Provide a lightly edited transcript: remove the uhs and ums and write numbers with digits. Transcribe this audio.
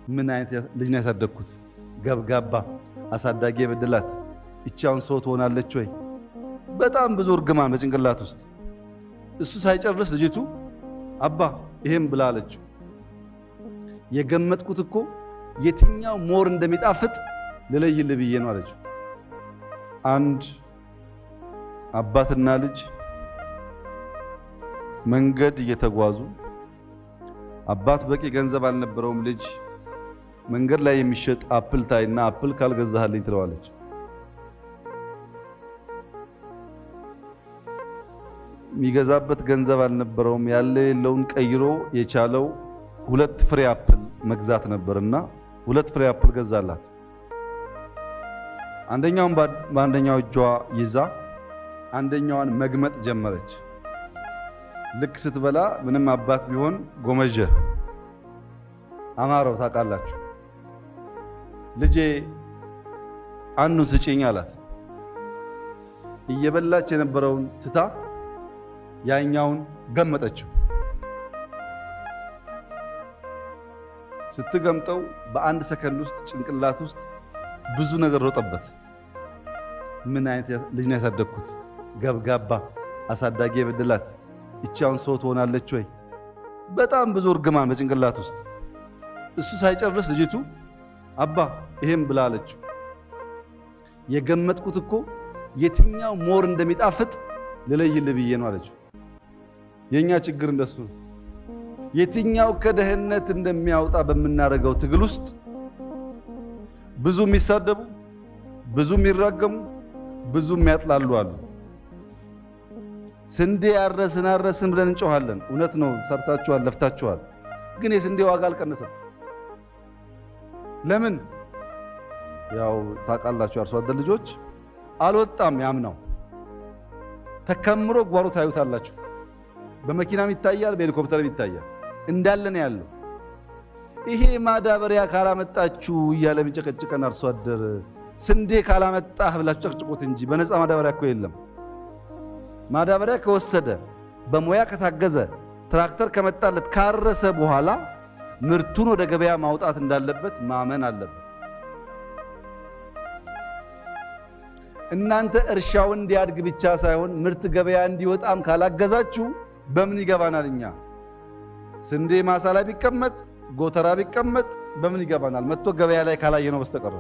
ምን አይነት ልጅ ነው ያሳደግኩት? ገብጋባ አሳዳጊ የበደላት እቺ አሁን ሰው ትሆናለች ወይ? በጣም ብዙ እርግማን በጭንቅላት ውስጥ። እሱ ሳይጨርስ ልጅቱ አባ ይሄም ብላ አለችው። የገመጥኩት እኮ የትኛው more እንደሚጣፍጥ ልለይልህ ብዬ ነው አለችው። አንድ አባትና ልጅ መንገድ እየተጓዙ አባት በቂ ገንዘብ አልነበረውም። ልጅ መንገድ ላይ የሚሸጥ apple ታይና apple ካልገዛህልኝ ትለዋለች። የሚገዛበት ገንዘብ አልነበረውም። ያለ የሌለውን ቀይሮ የቻለው 2 ፍሬ apple መግዛት ነበርና 2 ፍሬ apple ገዛላት። አንደኛውን በአንደኛው እጇ ይዛ አንደኛዋን መግመጥ ጀመረች። ልክ ስትበላ ምንም አባት ቢሆን ጎመጀ፣ አማረው። ታውቃላችሁ። ልጄ አንዱን ስጪኝ አላት። እየበላች የነበረውን ትታ ያኛውን ገመጠችው። ስትገምጠው በአንድ ሰከንድ ውስጥ ጭንቅላት ውስጥ ብዙ ነገር ሮጠበት። ምን አይነት ልጅ ነው ያሳደግኩት? ገብጋባ አሳዳጊ የበደላት እቺ አሁን ሰው ትሆናለች ወይ? በጣም ብዙ እርግማን በጭንቅላት ውስጥ። እሱ ሳይጨርስ ልጅቱ አባ ይሄም ብላ አለችው። የገመጥኩት እኮ የትኛው more እንደሚጣፍጥ ልለይልህ ብዬ ነው አለችው። የኛ ችግር እንደሱ ነው። የትኛው ከድህነት እንደሚያወጣ በምናደርገው ትግል ውስጥ ብዙ የሚሳደቡ፣ ብዙ የሚራገሙ፣ ብዙ የሚያጥላሉ አሉ። ስንዴ አረስን አረስን ብለን እንጮኻለን። እውነት ነው፣ ሰርታችኋል፣ ለፍታችኋል። ግን የስንዴ ዋጋ አልቀነሰም። ለምን? ያው ታውቃላችሁ፣ አርሶ አደር ልጆች አልወጣም። ያምናው ተከምሮ ጓሮ ታዩታላችሁ። በመኪናም ይታያል፣ በሄሊኮፕተርም ይታያል። እንዳለ ነው ያለው። ይሄ ማዳበሪያ ካላመጣችሁ እያለ የሚጨቀጭቀን አርሶ አደር ስንዴ ካላመጣህ ብላችሁ ጨቅጭቁት እንጂ በነፃ ማዳበሪያ እኮ የለም። ማዳበሪያ ከወሰደ፣ በሙያ ከታገዘ፣ ትራክተር ከመጣለት፣ ካረሰ በኋላ ምርቱን ወደ ገበያ ማውጣት እንዳለበት ማመን አለበት። እናንተ እርሻው እንዲያድግ ብቻ ሳይሆን ምርት ገበያ እንዲወጣም ካላገዛችሁ በምን ይገባናል? እኛ ስንዴ ማሳ ላይ ቢቀመጥ ጎተራ ቢቀመጥ በምን ይገባናል? መጥቶ ገበያ ላይ ካላየነው በስተቀር።